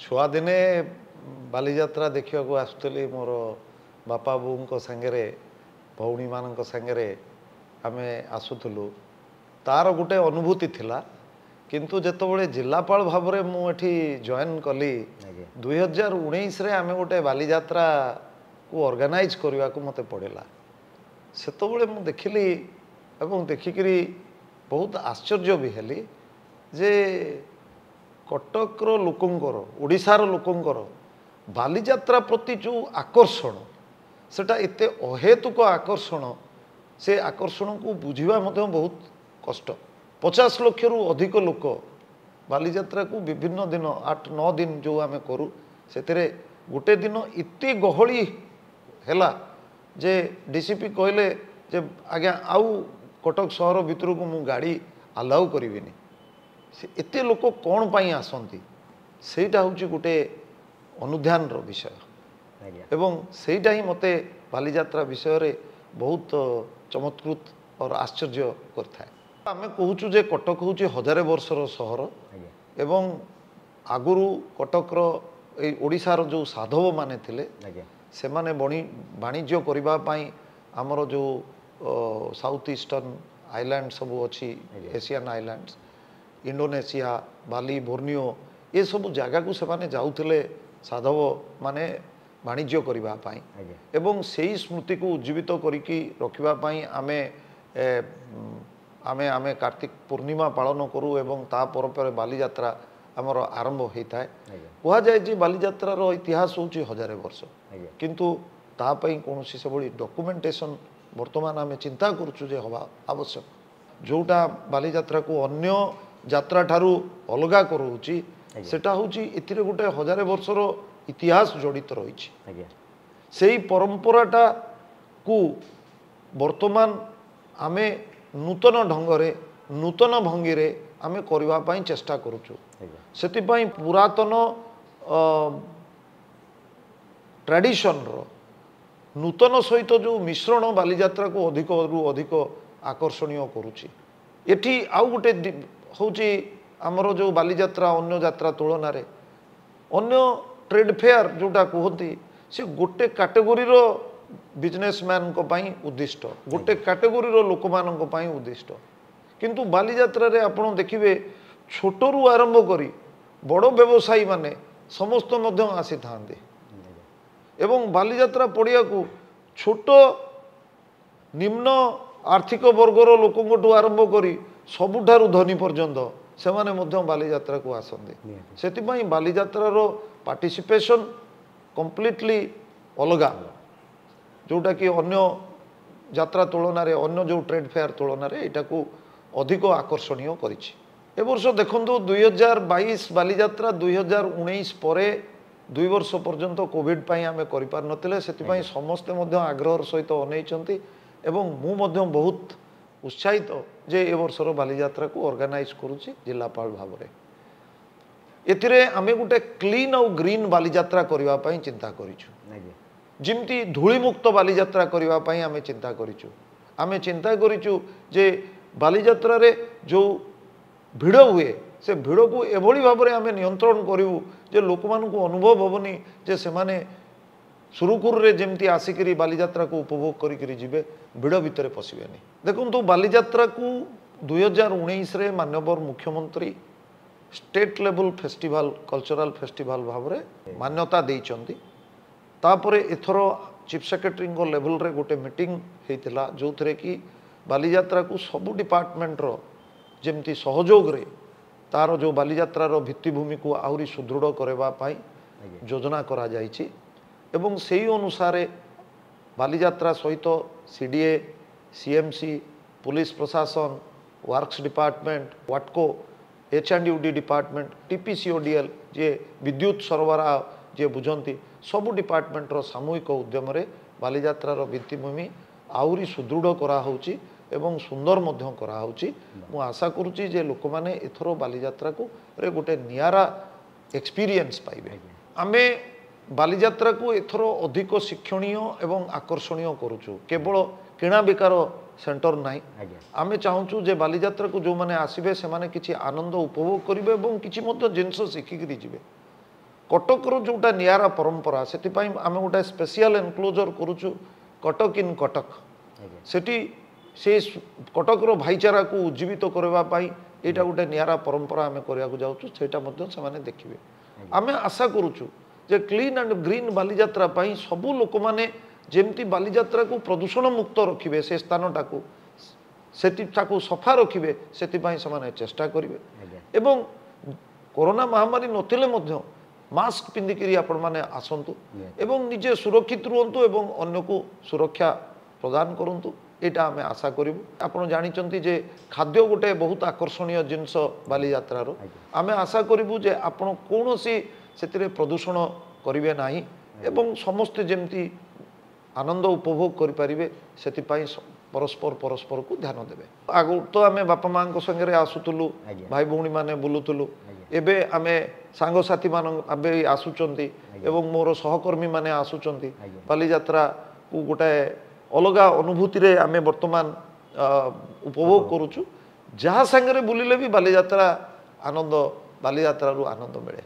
ଛୁଆଦିନେ ବାଲିଯାତ୍ରା ଦେଖିବାକୁ ଆସୁଥିଲି ମୋର ବାପା ବୋଉଙ୍କ ସାଙ୍ଗରେ, ଭଉଣୀମାନଙ୍କ ସାଙ୍ଗରେ ଆମେ ଆସୁଥିଲୁ। ତାର ଗୋଟେ ଅନୁଭୂତି ଥିଲା। କିନ୍ତୁ ଯେତେବେଳେ ଜିଲ୍ଲାପାଳ ଭାବରେ ମୁଁ ଏଠି ଜଏନ୍ କଲି 2019ରେ, ଆମେ ଗୋଟେ ବାଲିଯାତ୍ରାକୁ ଅର୍ଗାନାଇଜ୍ କରିବାକୁ ମୋତେ ପଡ଼ିଲା। ସେତେବେଳେ ମୁଁ ଦେଖିଲି ଏବଂ ଦେଖିକିରି ବହୁତ ଆଶ୍ଚର୍ଯ୍ୟ ବି ହେଲି ଯେ କଟକର ଲୋକଙ୍କର, ଓଡ଼ିଶାର ଲୋକଙ୍କର ବାଲିଯାତ୍ରା ପ୍ରତି ଯେଉଁ ଆକର୍ଷଣ, ସେଟା ଏତେ ଅହେତୁକ ଆକର୍ଷଣ। ସେ ଆକର୍ଷଣକୁ ବୁଝିବା ମଧ୍ୟ ବହୁତ କଷ୍ଟ। 50 ଲକ୍ଷରୁ ଅଧିକ ଲୋକ ବାଲିଯାତ୍ରାକୁ ବିଭିନ୍ନ ଦିନ, 8-9 ଦିନ ଯେଉଁ ଆମେ କରୁ, ସେଥିରେ ଗୋଟେ ଦିନ ଏତେ ଗହଳି ହେଲା ଯେ ଡିସିପି କହିଲେ ଯେ ଆଜ୍ଞା, ଆଉ କଟକ ସହର ଭିତରକୁ ମୁଁ ଗାଡ଼ି ଆଲାଉ କରିବିନି। ସେ ଏତେ ଲୋକ କ'ଣ ପାଇଁ ଆସନ୍ତି, ସେଇଟା ହେଉଛି ଗୋଟେ ଅନୁଧ୍ୟାନର ବିଷୟ। ଏବଂ ସେଇଟା ହିଁ ମୋତେ ବାଲିଯାତ୍ରା ବିଷୟରେ ବହୁତ ଚମତ୍କୃତ और ଆଶ୍ଚର୍ଯ୍ୟ କରିଥାଏ। ଆମେ କହୁଛୁ ଯେ କଟକ ହେଉଛି ହଜାରେ ବର୍ଷର ସହର ଏବଂ ଆଗରୁ କଟକର, ଏଇ ଓଡ଼ିଶାର ଯେଉଁ ସାଧବମାନେ ଥିଲେ, ସେମାନେ ବାଣିଜ୍ୟ କରିବା ପାଇଁ ଆମର ଯେଉଁ ସାଉଥ ଇଷ୍ଟର୍ଣ୍ଣ ଆଇଲ୍ୟାଣ୍ଡ ସବୁ ଅଛି, ଏସିଆନ୍ ଆଇଲ୍ୟାଣ୍ଡସ୍, ଇଣ୍ଡୋନେସିଆ, ବାଲି, ବୋର୍ନିଓ, ଏସବୁ ଜାଗାକୁ ସେମାନେ ଯାଉଥିଲେ ସାଧବ ମାନେ ବାଣିଜ୍ୟ କରିବା ପାଇଁ। ଏବଂ ସେଇ ସ୍ମୃତିକୁ ଉଜ୍ଜୀବିତ କରିକି ରଖିବା ପାଇଁ ଆମେ କାର୍ତ୍ତିକ ପୂର୍ଣ୍ଣିମା ପାଳନ କରୁ ଏବଂ ତା ପରେ ପରେ ବାଲିଯାତ୍ରା ଆମର ଆରମ୍ଭ ହୋଇଥାଏ। କୁହାଯାଏ ଯେ ବାଲିଯାତ୍ରାର ଇତିହାସ ହେଉଛି ହଜାରେ ବର୍ଷ, କିନ୍ତୁ ତା ପାଇଁ କୌଣସି ସେଭଳି ଡକୁମେଣ୍ଟେସନ୍ ବର୍ତ୍ତମାନ ଆମେ ଚିନ୍ତା କରୁଛୁ ଯେ ହେବା ଆବଶ୍ୟକ। ଯେଉଁଟା ବାଲିଯାତ୍ରାକୁ ଅନ୍ୟ ଯାତ୍ରା ଠାରୁ ଅଲଗା କରୁଛି, ସେଟା ହେଉଛି ଏଥିରେ ଗୋଟେ ହଜାରେ ବର୍ଷର ଇତିହାସ ଜଡ଼ିତ ରହିଛି। ସେଇ ପରମ୍ପରାଟାକୁ ବର୍ତ୍ତମାନ ଆମେ ନୂତନ ଢଙ୍ଗରେ, ନୂତନ ଭଙ୍ଗୀରେ ଆମେ କରିବା ପାଇଁ ଚେଷ୍ଟା କରୁଛୁ। ସେଥିପାଇଁ ପୁରାତନ ଟ୍ରାଡ଼ିସନର ନୂତନ ସହିତ ଯେଉଁ ମିଶ୍ରଣ ବାଲିଯାତ୍ରାକୁ ଅଧିକରୁ ଅଧିକ ଆକର୍ଷଣୀୟ କରୁଛି। ଏଠି ଆଉ ଗୋଟେ ହେଉଛି, ଆମର ଯେଉଁ ବାଲିଯାତ୍ରା ଅନ୍ୟ ଯାତ୍ରା ତୁଳନାରେ, ଅନ୍ୟ ଟ୍ରେଡ୍ ଫେୟାର ଯେଉଁଟା କୁହନ୍ତି, ସେ ଗୋଟେ କାଟେଗୋରୀର ବିଜନେସମ୍ୟାନଙ୍କ ପାଇଁ ଉଦ୍ଦିଷ୍ଟ, ଗୋଟେ କାଟେଗୋରୀର ଲୋକମାନଙ୍କ ପାଇଁ ଉଦ୍ଦିଷ୍ଟ। କିନ୍ତୁ ବାଲିଯାତ୍ରାରେ ଆପଣ ଦେଖିବେ ଛୋଟରୁ ଆରମ୍ଭ କରି ବଡ଼ ବ୍ୟବସାୟୀମାନେ ସମସ୍ତେ ମଧ୍ୟ ଆସିଥାନ୍ତି ଏବଂ ବାଲିଯାତ୍ରା ପଡ଼ିଆକୁ ଛୋଟ ନିମ୍ନ ଆର୍ଥିକ ବର୍ଗର ଲୋକଙ୍କଠୁ ଆରମ୍ଭ କରି ସବୁଠାରୁ ଧନୀ ପର୍ଯ୍ୟନ୍ତ ସେମାନେ ମଧ୍ୟ ବାଲିଯାତ୍ରାକୁ ଆସନ୍ତି। ସେଥିପାଇଁ ବାଲିଯାତ୍ରାର ପାର୍ଟିସିପେସନ୍ କମ୍ପ୍ଲିଟଲି ଅଲଗା, ଯେଉଁଟାକି ଅନ୍ୟ ଯାତ୍ରା ତୁଳନାରେ, ଅନ୍ୟ ଯେଉଁ ଟ୍ରେଡ୍ ଫେୟାର ତୁଳନାରେ ଏଇଟାକୁ ଅଧିକ ଆକର୍ଷଣୀୟ କରିଛି। ଏ ବର୍ଷ ଦେଖନ୍ତୁ, 2022 ବାଲିଯାତ୍ରା 2019 ପରେ 2 ବର୍ଷ ପର୍ଯ୍ୟନ୍ତ କୋଭିଡ଼ ପାଇଁ ଆମେ କରିପାରିନଥିଲେ। ସେଥିପାଇଁ ସମସ୍ତେ ମଧ୍ୟ ଆଗ୍ରହର ସହିତ ଅନେଇଛନ୍ତି ଏବଂ ମୁଁ ମଧ୍ୟ ବହୁତ ଉତ୍ସାହିତ ଯେ ଏ ବର୍ଷର ବାଲିଯାତ୍ରାକୁ ଅର୍ଗାନାଇଜ୍ କରୁଛି ଜିଲ୍ଲାପାଳ ଭାବରେ। ଏଥିରେ ଆମେ ଗୋଟେ କ୍ଲିନ୍ ଆଉ ଗ୍ରୀନ୍ ବାଲିଯାତ୍ରା କରିବା ପାଇଁ ଚିନ୍ତା କରିଛୁ। ଯେମିତି ଧୂଳିମୁକ୍ତ ବାଲିଯାତ୍ରା କରିବା ପାଇଁ ଆମେ ଚିନ୍ତା କରିଛୁ। ଆମେ ଚିନ୍ତା କରିଛୁ ଯେ ବାଲିଯାତ୍ରାରେ ଯେଉଁ ଭିଡ଼ ହୁଏ, ସେ ଭିଡ଼କୁ ଏଭଳି ଭାବରେ ଆମେ ନିୟନ୍ତ୍ରଣ କରିବୁ ଯେ ଲୋକମାନଙ୍କୁ ଅନୁଭବ ହେବନି ଯେ ସେମାନେ ସୁରୁଖୁରୁରେ ଯେମିତି ଆସିକିରି ବାଲିଯାତ୍ରାକୁ ଉପଭୋଗ କରିକିରି ଯିବେ, ଭିଡ଼ ଭିତରେ ପଶିବେନି। ଦେଖନ୍ତୁ, ବାଲିଯାତ୍ରାକୁ 2019ରେ ମାନ୍ୟବର ମୁଖ୍ୟମନ୍ତ୍ରୀ state level festival, cultural festival ଭାବରେ ମାନ୍ୟତା ଦେଇଛନ୍ତି। ତାପରେ ଏଥର ଚିଫ୍ ସେକ୍ରେଟାରୀଙ୍କ ଲେଭେଲରେ ଗୋଟେ ମିଟିଂ ହେଇଥିଲା, ଯେଉଁଥିରେ କି ବାଲିଯାତ୍ରାକୁ ସବୁ ଡିପାର୍ଟମେଣ୍ଟର ଯେମିତି ସହଯୋଗରେ ତାର ଯେଉଁ ବାଲିଯାତ୍ରାର ଭିତ୍ତିଭୂମିକୁ ଆହୁରି ସୁଦୃଢ଼ କରିବା ପାଇଁ ଯୋଜନା କରାଯାଇଛି। ଏବଂ ସେଇ ଅନୁସାରେ ବାଲିଯାତ୍ରା ସହିତ ସିଡିଏ, ସିଏମ୍ସି, ପୁଲିସ ପ୍ରଶାସନ, works department, ୱାଟକୋ, H and U D department, TPCODL ଯିଏ ବିଦ୍ୟୁତ ସରବରାହ ଯିଏ ବୁଝନ୍ତି, ସବୁ ଡିପାର୍ଟମେଣ୍ଟର ସାମୂହିକ ଉଦ୍ୟମରେ ବାଲିଯାତ୍ରାର ଭିତ୍ତିଭୂମି ଆହୁରି ସୁଦୃଢ଼ କରାହେଉଛି ଏବଂ ସୁନ୍ଦର ମଧ୍ୟ କରାହେଉଛି। ମୁଁ ଆଶା କରୁଛି ଯେ ଲୋକମାନେ ଏଥର ବାଲିଯାତ୍ରାକୁ ରେ ଗୋଟେ ନିଆରା ଏକ୍ସପିରିଏନ୍ସ ପାଇବେ। ଆମେ ବାଲିଯାତ୍ରାକୁ ଏଥର ଅଧିକ ଶିକ୍ଷଣୀୟ ଏବଂ ଆକର୍ଷଣୀୟ କରୁଛୁ। କେବଳ କିଣା ବିକାର ସେଣ୍ଟର ନାହିଁ। ଆମେ ଚାହୁଁଛୁ ଯେ ବାଲିଯାତ୍ରାକୁ ଯେଉଁମାନେ ଆସିବେ, ସେମାନେ କିଛି ଆନନ୍ଦ ଉପଭୋଗ କରିବେ ଏବଂ କିଛି ମଧ୍ୟ ଜିନିଷ ଶିଖିକିରି ଯିବେ। କଟକର ଯେଉଁଟା ନିଆରା ପରମ୍ପରା, ସେଥିପାଇଁ ଆମେ ଗୋଟେ ସ୍ପେସିଆଲ ଏନକ୍ଲୋଜର କରୁଛୁ, କଟକ ଇନ୍ କଟକ। ସେଠି ସେ କଟକର ଭାଇଚାରାକୁ ଉଜ୍ଜୀବିତ କରିବା ପାଇଁ ଏଇଟା ଗୋଟେ ନିଆରା ପରମ୍ପରା ଆମେ କରିବାକୁ ଯାଉଛୁ, ସେଇଟା ମଧ୍ୟ ସେମାନେ ଦେଖିବେ। ଆମେ ଆଶା କରୁଛୁ ଯେ କ୍ଲିନ୍ ଆଣ୍ଡ ଗ୍ରୀନ୍ ବାଲିଯାତ୍ରା ପାଇଁ ସବୁ ଲୋକମାନେ ଯେମିତି ବାଲିଯାତ୍ରାକୁ ପ୍ରଦୂଷଣ ମୁକ୍ତ ରଖିବେ, ସେ ସ୍ଥାନଟାକୁ ସେଠି ତାକୁ ସଫା ରଖିବେ, ସେଥିପାଇଁ ସେମାନେ ଚେଷ୍ଟା କରିବେ। ଏବଂ କରୋନା ମହାମାରୀ ନଥିଲେ ମଧ୍ୟ ମାସ୍କ ପିନ୍ଧିକିରି ଆପଣମାନେ ଆସନ୍ତୁ ଏବଂ ନିଜେ ସୁରକ୍ଷିତ ରୁହନ୍ତୁ ଏବଂ ଅନ୍ୟକୁ ସୁରକ୍ଷା ପ୍ରଦାନ କରନ୍ତୁ, ଏଇଟା ଆମେ ଆଶା କରିବୁ। ଆପଣ ଜାଣିଛନ୍ତି ଯେ ଖାଦ୍ୟ ଗୋଟେ ବହୁତ ଆକର୍ଷଣୀୟ ଜିନିଷ ବାଲିଯାତ୍ରାର। ଆମେ ଆଶା କରିବୁ ଯେ ଆପଣ କୌଣସି ସେଥିରେ ପ୍ରଦୂଷଣ କରିବେ ନାହିଁ ଏବଂ ସମସ୍ତେ ଯେମିତି ଆନନ୍ଦ ଉପଭୋଗ କରିପାରିବେ ସେଥିପାଇଁ ପରସ୍ପର ପରସ୍ପରକୁ ଧ୍ୟାନ ଦେବେ। ଆଗରୁ ତ ଆମେ ବାପା ମାଆଙ୍କ ସାଙ୍ଗରେ ଆସୁଥିଲୁ, ଭାଇ ଭଉଣୀମାନେ ବୁଲୁଥିଲୁ। ଏବେ ଆମେ ସାଙ୍ଗସାଥିମାନଙ୍କ ଏବେ ଆସୁଛନ୍ତି ଏବଂ ମୋର ସହକର୍ମୀମାନେ ଆସୁଛନ୍ତି। ବାଲିଯାତ୍ରାକୁ ଗୋଟାଏ ଅଲଗା ଅନୁଭୂତିରେ ଆମେ ବର୍ତ୍ତମାନ ଉପଭୋଗ କରୁଛୁ। ଯାହା ସାଙ୍ଗରେ ବୁଲିଲେ ବି ବାଲିଯାତ୍ରା ଆନନ୍ଦ, ବାଲିଯାତ୍ରାରୁ ଆନନ୍ଦ ମିଳେ।